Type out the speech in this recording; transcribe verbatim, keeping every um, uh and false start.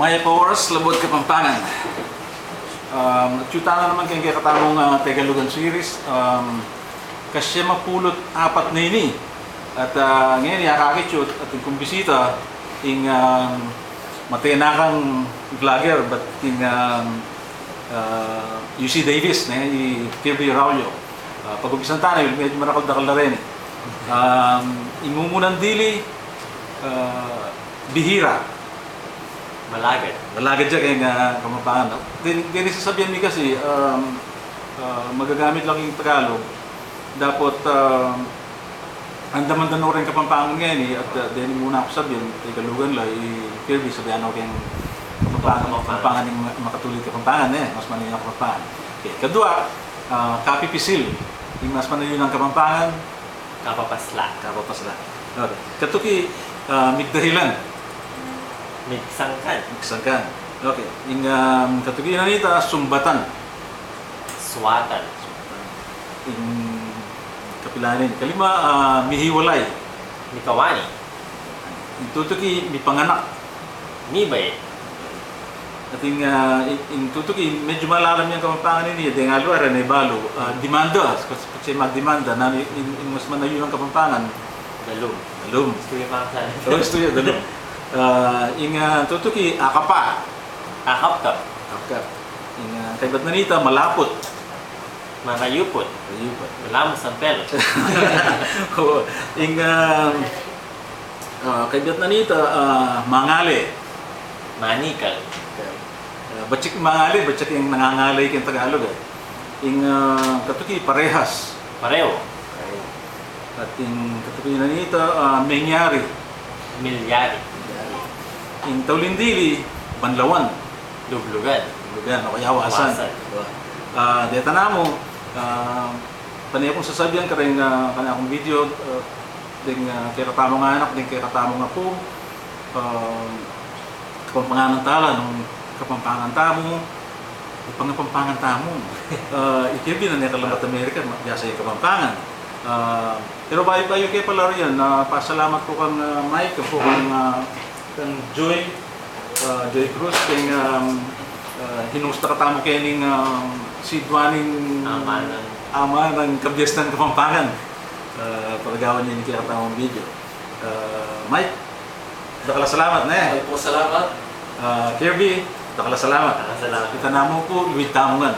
Mayap a oras, Labuad Kapampangan. Um, atyu tana naman keng kekatamung, ah, Tegalugan series. Um, kasiyam a pulu't apat na ini. At, ah, ngeni, akakit yu at atin kung bisita, ing, um, matenakang vlogger, but ing, um, ah, U C Davis, ne, i Kirby Raulio. Ah, pag-umpisan tana, medyu marakal-dakal na reni. Um, ing mumunan dili, ah, bihira. Malagad. Malagad ya keng, ah, Kapampangan, no? Deni, deni sasabian mi kasi, um, ah, magagamit la king Tagalog. Dapot, um, andaman da no reng Kapampangan ngeni, at, ah, deni muna ku sabian, Tegalugan la, i Kirby, sabian no reng Kapampangan, Kapampangan. Kapampangan ing ma-, makatulid Kapampangan, e, mas manayun a Kapampangan. Okay, kadua, ah, kapipisil, ing mas manayun a Kapampangan, kapapasla. Kapapasla. Okay. Katuki, ah, migdahilan. Migsangkan. Migsangkan. Okay. Ing, um, katuki na nita, sumbatan. Suwatan. Ing kapilan ini. Kalima, ah, mihiwalay. Mikawani. Ing tutuki, mipanganak. Mibait. Atin, ah, ing, ing tutuki, medyu malalam yang Kapampangan ini, deng aliwa, e ne balu, ah, demanda, kasi, kasi magdemanda, nanu ing, ing mas manayun a Kapampangan? Dalum. Dalum. Istorya pa sa. O, istorya, dalum. Ah, ing, ah, tutuki, akapa. Akapkap. Akapkap. Ing, ah, kaybat na nita, malaput. Marayuput. Marayuput. Malamos ang pelo. O, ing, ah, ah, kaybat na nita, ah, mangale. Manikal. Ah, batsik mangale, batsik ing nangangalay king Tagalog, e. Ing, ah, katuki, parehas. Pareo. Pareo. At ing katuki na nita, ah, menyari. Milyari. Ing tauling dili, banlawan. Lublugan. Lublugan, o kaya wasan. Wasan. Ah, deta namu, ah, pane kung sasabian kareng, ah, kanakung video, ah, deng, ah, kekatamung anak, deng kekatamung apu, ah, Kapampangan tala, nung Kapampangan tamu, ipangapampangan tamu. Ah, i Kirby na neka labat Amerika, ma-, biasa yang Kapampangan. Ah, pero bayu, bayu ke pala riyan, ah, pasalamat ku kang, ah, Mike, ku kang, ah, kang Joy, ah, Joy Cruz, keng, um, ah, hinusta katamu kening, um, sidwa ning ama nang, ama nang kabiasnan Kapampangan. Ah, palagawan ya ini king kekatamung video. Ah, Mike, dakal a salamat, ne? Dakal pung salamat. Ah, Kirby, dakal a salamat. Dakal a salamat. Kita namu pu, luid tamu ngan.